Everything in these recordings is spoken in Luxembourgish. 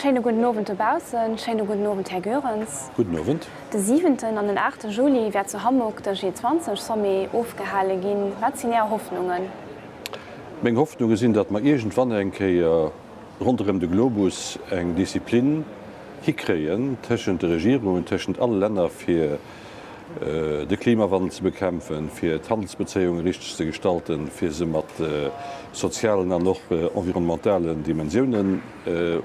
Schéine gudden Owend dobaussen, schéine gudden Owend Här Goerens. Gudden Owend. De siwenten an den aachte Juli wäert zu Hamburg de G20-Sommet ofgehale ginn. Wat sinn Är Hoffnungen? Meng Hoffnunge sinn, datt mer iergendwann eng Kéier ronderëm de Globus eng Disziplin hikréien tëschent de Regierungen, tëschent alle Länner, fir de Klimawandel ze bekämpfen, fir d'Handelsbezéiunge richteg ze gestalten, fir se mat sozialen an och environnementalen Dimensiounen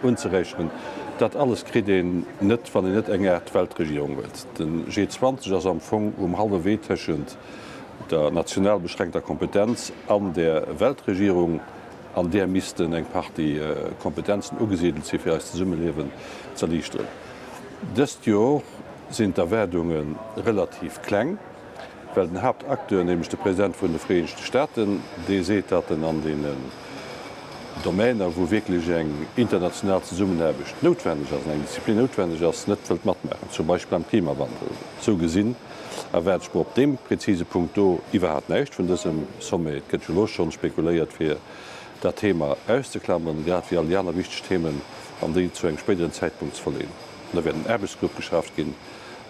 unzeräicheren. Dat alles kritt een net, wann een net eng Aart Weltregierung huet. De G20 ass am Fong um hallwe Wee tëschent der national beschränkter Kompetenz an der Weltregierung. An där missten eng Partie Kompetenzen ugesidelt si fir eist Zesummeliewen z'erliichteren. Dëst Jor sinn d'Erwaardunge relativ kleng, well den Haaptacteur, nämlech de President vun de Vereenegte Staaten, dee seet, datt en an deenen Domäner, wou wierklech eng international Zesummenaarbecht noutwenneg ass an eng Disziplin noutwenneg ass, net wëllt matmaachen, zum Beispill am Klimawandel. Esou gesinn erwaart ech mer op deem prezise Punkt do iwwerhaapt näischt vun dësem Sommet. Et gëtt jo elo schonn spekuléiert, fir dat Thema auszeklammern, grad wéi all déi aner wichteg Themen, an déi zu engem spéideren Zäitpunkt ze verleeën. An da wäert en Aarbechtsgrupp geschaaft ginn.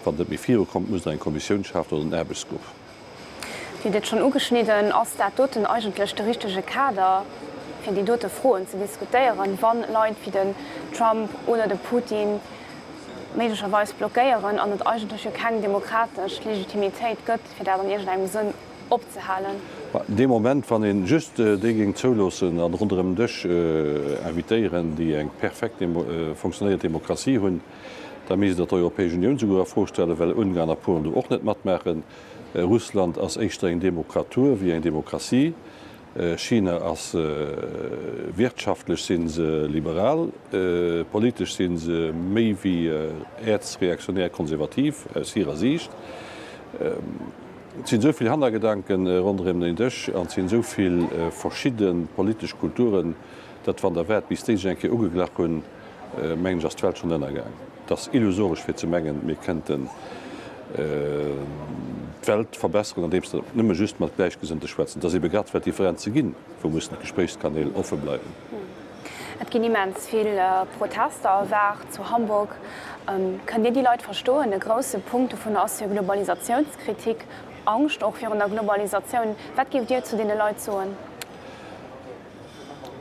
Wann et net méi virukommt, muss der eng Kommissioun schaaft oder en Aarbechtsgrupp. Dir hutt et schonn ugeschnidden, Ass dat doten eigentlech de richtege Kader, fir déi dote Froen ze diskutéieren, wa Leit wéi den Trump oder de Putin méiglecherweis blockéieren an et eigentlech jo keng demokratesch Legitimitéit gëtt, fir dat an iergendengem Sënn opzehalen? Dee Moment, wann ee just déi géing zouloossen an ronderëm en Dësch invitéieren, déi eng perfekt fonctionnéierend Demokratie hunn, da misst Der d'Europäesch Unioun souguer a Fro stellen, well Ungarn a Polen do och net matmaachen. Russland ass éischter eng Demokratur wéi eng Demokratie. China ass, wirtschaftlech si se liberal, politesch si se méi wéi äerzreaktionär konservativ aus hirer Siicht. Et sinn esou vill Hannergedanke ronderëm den Dësch an et sinn esou vill verschidde politesch Kulturen, datt wann der waart bis déi sech eng Kéier ugeglach hunn, mengen ech, ass d'Welt schonn ënnergaang. Et ass illusoresch fir ze mengen, mir kënnten d'Welt verbesseren, andeems der nëmme just mat Gläichgesënnte schwätzen. Et ass ebe grad well et Differenze ginn, wou mussen d'Gespréichskanäl offe bleiwen. Et ginn immens vill Protester erwaart zu Hamburg. Kënnt Dir déi Leit verstoen? E grousse Punkt dovun ass jo Globalisatiounskritik, Angscht och virun der Globalisatioun. Wat géift Dir zu deene Leit soen?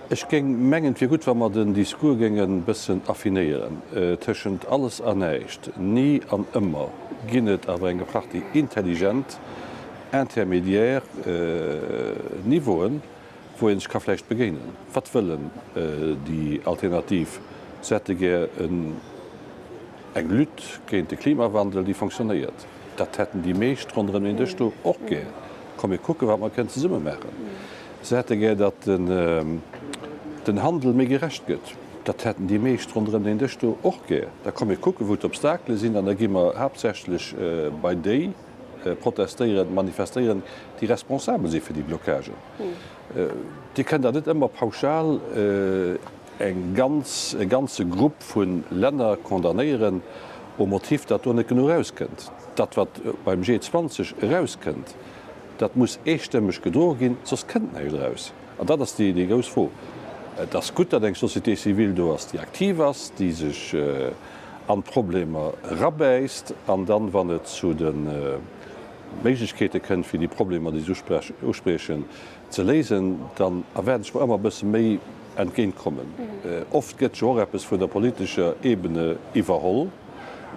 Ech géing mengen, et wier gutt, wa mer den Discours géingen e bëssen affinéieren. Tëschent alles a näischt, ni an ëmmer ginn et awer eng Partie intelligent intermédiaire Niveauen, wou ee sech ka vläicht begéinen. Wat wëllen déi Alternativ? Se hätte gär en. Eng Lutte géint de Klimawandel, déi fonctionnéiert, dat hätten déi meescht ronderëm den Dësch do och gär. Komm mir kucken, wat mer kënnen zesumme maachen. Se hätte gär, datt den Handel méi gerecht gëtt. Dat hätten déi meescht ronderëm den Dësch do och gär. Da komm mir kucken, wou d'Obstakele sinn an da gi mer haaptsächlech bei déi protestéieren, manifestéieren, déi responsabel si fir déi Blockagen. Dir kënnt dat net ëmmer pauschal eng ganz, e ganze Grupp vu Länner condamnéieren au motif, datt do net genuch erauskënnt. Dat, wat beim G20 erauskënnt, dat muss eestëmmeg gedroe ginn, soss kënnt näischt eraus. An dat ass déi, déi grouss Fro. Et ass gutt, datt eng Société civile do ass, déi aktiv ass, déi sech an d'Problemer erabäisst an dann, wann et zu de Méiglechkeete kënnt, fir déi Problemer, déi se uspriechen, ze léisen, dann erwaarden ech mer ëmmer e bësse méi Entgéintkommen. Oft gëtt jo och eppes vun der politescher Ebene iwwerholl,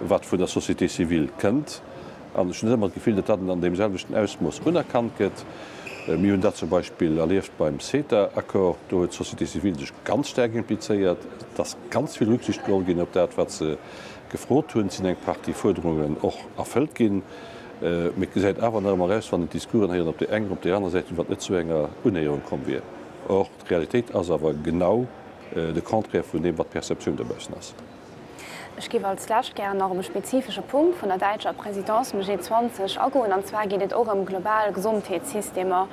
wat vun der Société civile kënnt. An ech hunn net ëmmer d'Gefill, datt dat an deem selwechten Ausmooss unerkannt gëtt. Mir hunn dat zum Beispill erlieft beim CETA-Accord. Do huet d'Société civile sech ganz staark implizéiert. Et ass ganz vill Rücksicht geholl ginn op dat, wat se gefrot hunn. Et sinn eng Partie Fuerderungen och erfëllt ginn. Mee et gesäit awer nach ëmmer aus, wann een d'Discoursen héieren op där enger, op där aner Säit, wéi wann et net zu enger Unnäherung komm wier. Or, d'Realitéit ass awer genau de Contraire vun deem, wat d'Perceptioun dobaussen ass. Ech géif als Lescht gären nach op e spezifesche Punkt vun der däitscher Présidence um G20 agoen, an zwar geet et och ëm global Gesondheetssystemer.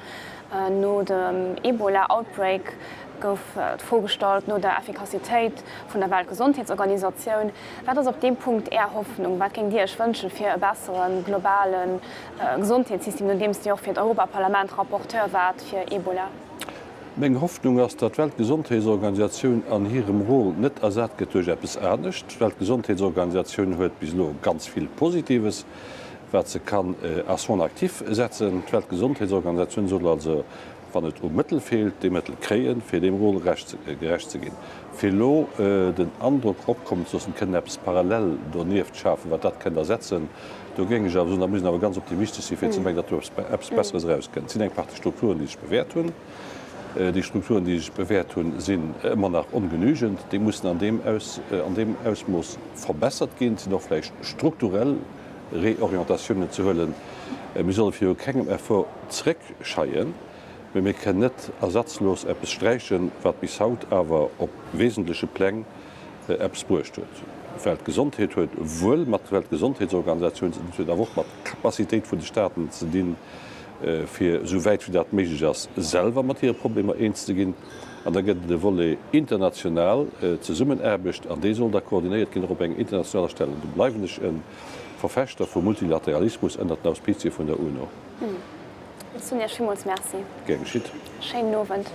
No dem Ebola-Outbreak gouf d'Fro gestallt no der Effikassitéit vun der Weltgesondheetsorganisatioun. Wat ass op deem Punkt Är Hoffnung? Wat géingt Dir Iech wënschen fir e bessere globale Gesondheetssystem, nodeems Dir och fir d'Europaparlament Rapporteur waart fir Ebola? Meng Hoffnung ass, datt d'Weltgesondheetsorganisatioun an hirem Rôle net ersat gëtt duerch eppes anescht. D'Weltgesondheetsorganisatioun huet bis elo ganz vill Positives, wat se kann à son actif setzen. D'Weltgesondheetsorganisatioun soll also, wann et u Mëttel feelt, déi Mëttel kréien, fir deem Rôle gerecht ze ginn. Fir elo den Androck opkommen ze loossen, et kënnt eppes parallel donieft schafen, wat dat kënnt ersetzen, do géing ech awer soen, da muss een awer ganz optimistesch sinn, fir ze mengen, datt do eppes Besseres erauskënnt. Et sinn eng Partie Strukturen, déi sech bewäert hunn. Déi Strukturen, déi sech bewäert hunn, sinn ëmmer nach ongenügend. Déi mussen an deem an deem Ausmooss verbessert ginn. Et sinn och vläicht strukturell Reorientatiounen ze huelen. Mir solle viru kengem Effort zeréckscheien, mee mir kënnen net ersatzlos eppes sträichen, wat bis haut awer op wesentleche Pläng eppes bruecht huet. D'Weltgesondheet huet wuel mat der Weltgesondheetsorganisatioun ze dinn, et huet awer och mat Capacitéit vun de Staaten ze dinn, fir esou wäit wéi dat méiglech ass, selwer mat hire Problemer eens ze ginn. An da gëtt et e Volet international Zesummenaarbecht, an dee soll da koordinéiert ginn och op enger internationaler Stell. An do bleiwen ech e Verfechter vum Multilateralismus ënnert den Auspizie vun der UNO. Ech soen Iech villmools Merci. Gär geschitt. Schéinen Owend.